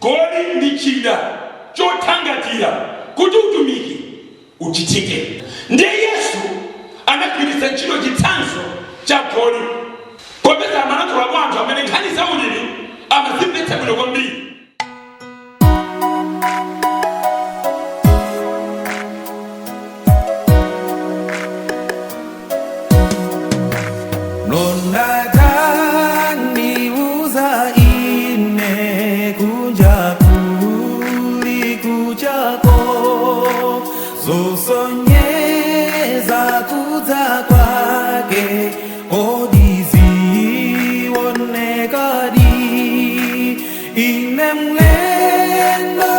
Goli ndi chida chothangatira kuti utumiki uchitike. Ndiye Yesu anagwiritsa ntchito chitsanzo cha goli popeza amalankhula kwa anthu amene nkhani za ulimi amazimvetsa bwino kwambiri. Mlonda tandiuza ine kunja kuli kuchako zosonyeza kudza kwake kodi zionekadi ine mlendo.